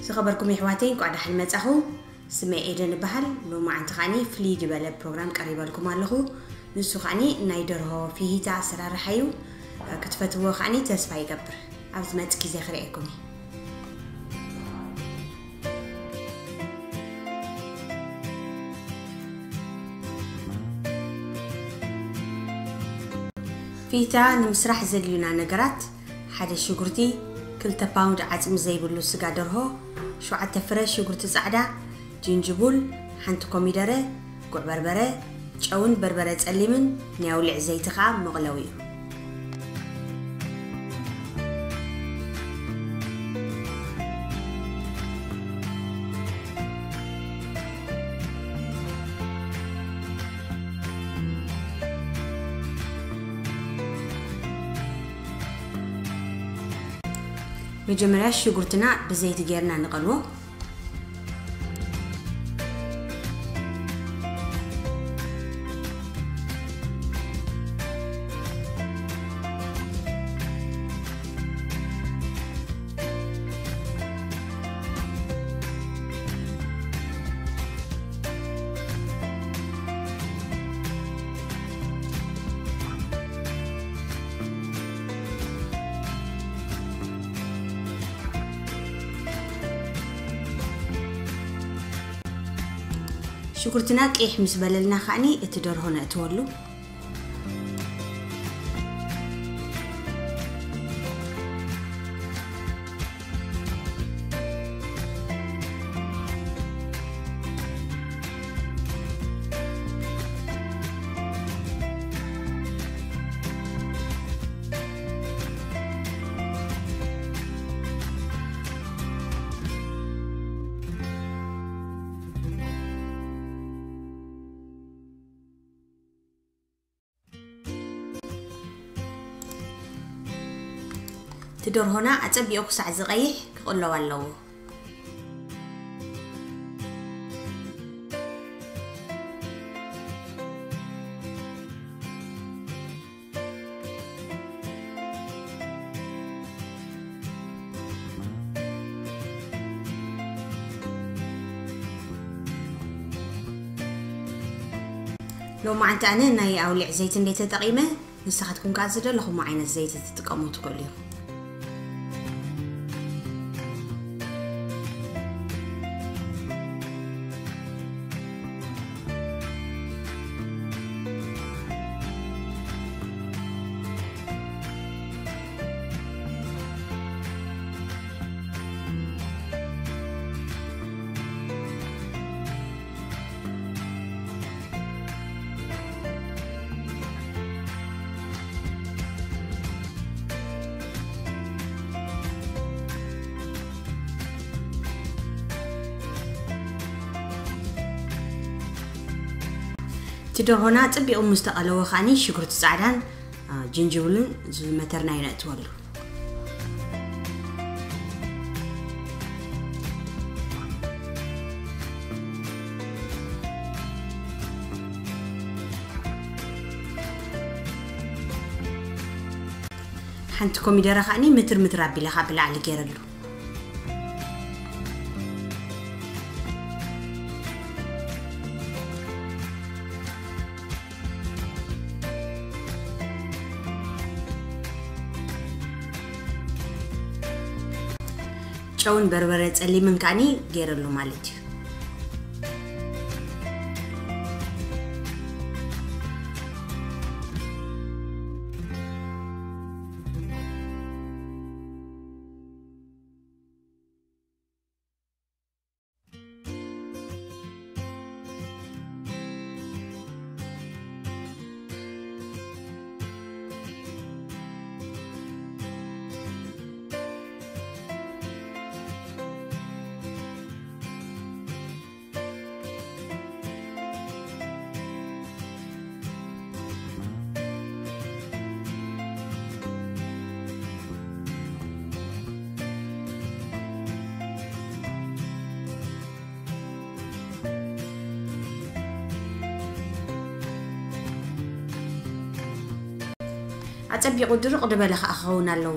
ዝኸበርኩም የሕዋተይ፣ እንኳዕ ደሓን መጻኹ። ስመይ ኤደን እበሃል። ሎማዓንቲ ከዓኒ ፍልይ ዝበለ ፕሮግራም ቀሪበልኩም ኣለኹ። ንሱ ከዓኒ ናይ ደርሆ ፊሂታ ኣሰራርሓ እዩ። ክትፈትዎ ከዓኒ ተስፋ ይገብር። ኣብ ዝመጽእ ግዜ ክርእየኩም እየ። ፊሂታ ንምስራሕ ዘድልዩና ነገራት፣ ሓደ ሽጉርቲ፣ ክልተ ፓውንድ ዓጽሚ ዘይብሉ ስጋ ደርሆ፣ ሸውዓተ ፍረ ሽጉርቲ ጻዕዳ፣ ጅንጅቡል፣ ሓንቲ ኮሚደረ፣ ጉዕ በርበረ፣ ጨውን በርበረ ጸሊምን ናይ ኣውሊዕ ዘይቲ ከኣ መቕለዊ እዩ። መጀመርያ ሽጉርትና ብዘይቲ ጌርና ንቐልዎ። ሽጉርትና ቂሕ ምስ በለልና ከዓኒ እቲ ደርሆ ነእትወሉ። እቲ ደርሆና ኣጸቢቑ ክሳዕ ዝቐይሕ ክቕለው ኣለዎ። ሎማዓንቲ ኣነ ናይ ኣውሊዕ ዘይቲ እንደ ተጠቒመ፣ ንስኻትኩም ከኣ ዝደለኹም ዓይነት ዘይቲ ትጥቀሙ ትኽእሉ ኢኹም። እቲ ደርሆና ጽቢቑ ምስ ተቐለወ ከዓኒ ሽጉርቲ ጻዕዳን፣ አ፣ ጅንጅብልን ዝመተርናዮ ነእትወሉ። ሓንቲ ኮሚደረ ከዓኒ ምትር ምትር ኣቢለ ካብ ብላዕሊ ገይረሉ። ጨውን በርበረ ጸሊምን ከዓኒ ገይረሉ ማለት እዩ። ኣጸቢቑ ድርቕ ዝበለ ከኣ ክኸውን ኣለዎ።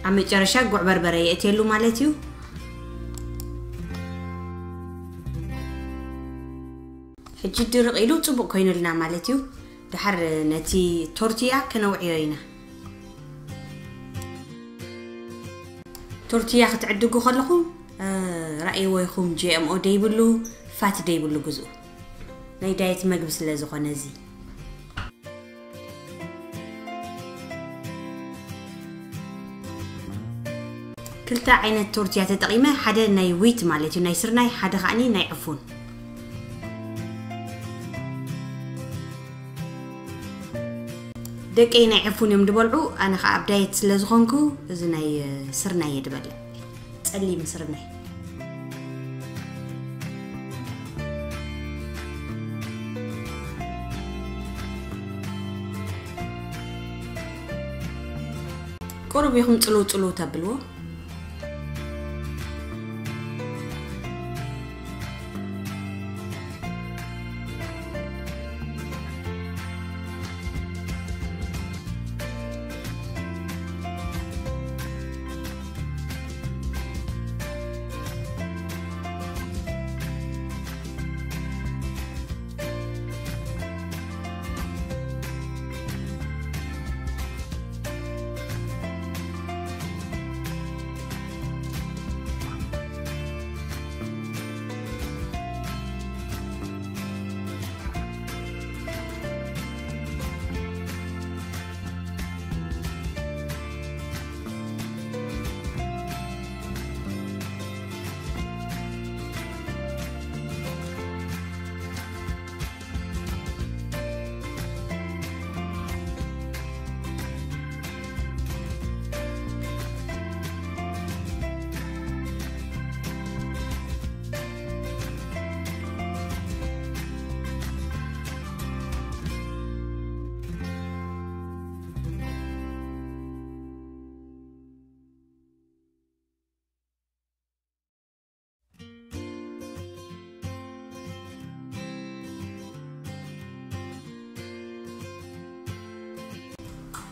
ኣብ መጨረሻ ጉዕ በርበረ የእትየሉ ማለት እዩ። ሕጂ ድርቕ ኢሉ ጽቡቕ ኮይኑልና ማለት እዩ። ድሓር ነቲ ቶርቲያ ከነውዕዮ ኢና። ቶርቲያ ክትዕድጉ ከለኹም ራእይዎ ይኹም፣ ጂኤምኦ ደይብሉ፣ ፋት ደይብሉ ግዝኡ። ናይ ዳየት መግቢ ስለ ዝኾነ እዚ። ክልተ ዓይነት ቶርቲያ ተጠቒመ፣ ሓደ ናይ ዊት ማለት እዩ፣ ናይ ስርናይ፣ ሓደ ከዓኒ ናይ ዕፉን። ደቀይ ናይ ዕፉን እዮም ድበልዑ፣ ኣነ ከዓ ኣብ ዳየት ስለ ዝኾንኩ እዚ ናይ ስርናይ እየ ድበልዕ። ጸሊም ስርናይ። ቁሩብ ኢኹም ጽልው ጽልው ተብልዎ።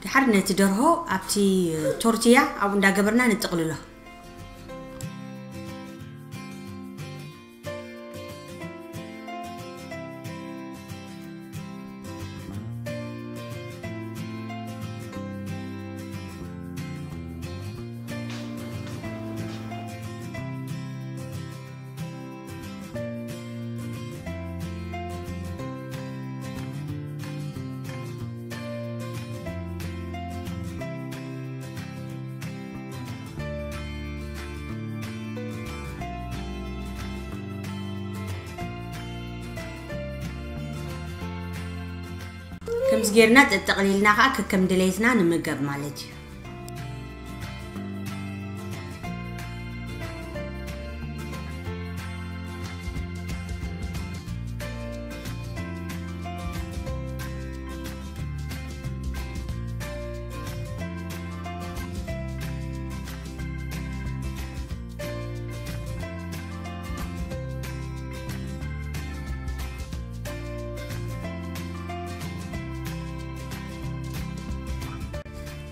ድሓር ነቲ ደርሆ ኣብቲ ቶርቲያ ኣብኡ እንዳገበርና ንጥቕልሎ። ከምዚ ጌርና ጠጠቕሊልና ከዓ ከከም ድሌትና ንምገብ ማለት እዩ።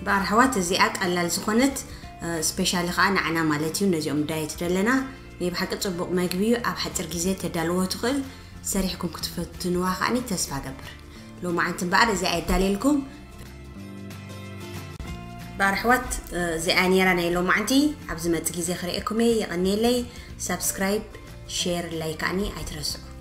ብኣርሕዋት እዚኣ ቀላል ዝኾነት ስፔሻሊ ከዓ ንዓና ማለት እዩ። ነዚኦም ዳየት ደለና ናይ ብሓቂ ጽቡቕ መግቢ እዩ። ኣብ ሓፂር ግዜ ተዳልዎ ትኽእል፣ ሰሪሕኩም ክትፈትንዋ ከዓኒ ተስፋ ገብር። ሎማዓንቲ እምበኣር እዚኣ የዳልየልኩም። ብኣርሕዋት እዚኣ ነይራ ናይ ሎማዓንቲ። ኣብ ዝመጽእ ግዜ ክርእየኩም እየ። የቐንየለይ። ሳብስክራይብ፣ ሼር፣ ላይክ ከዓኒ ኣይትረስዑ።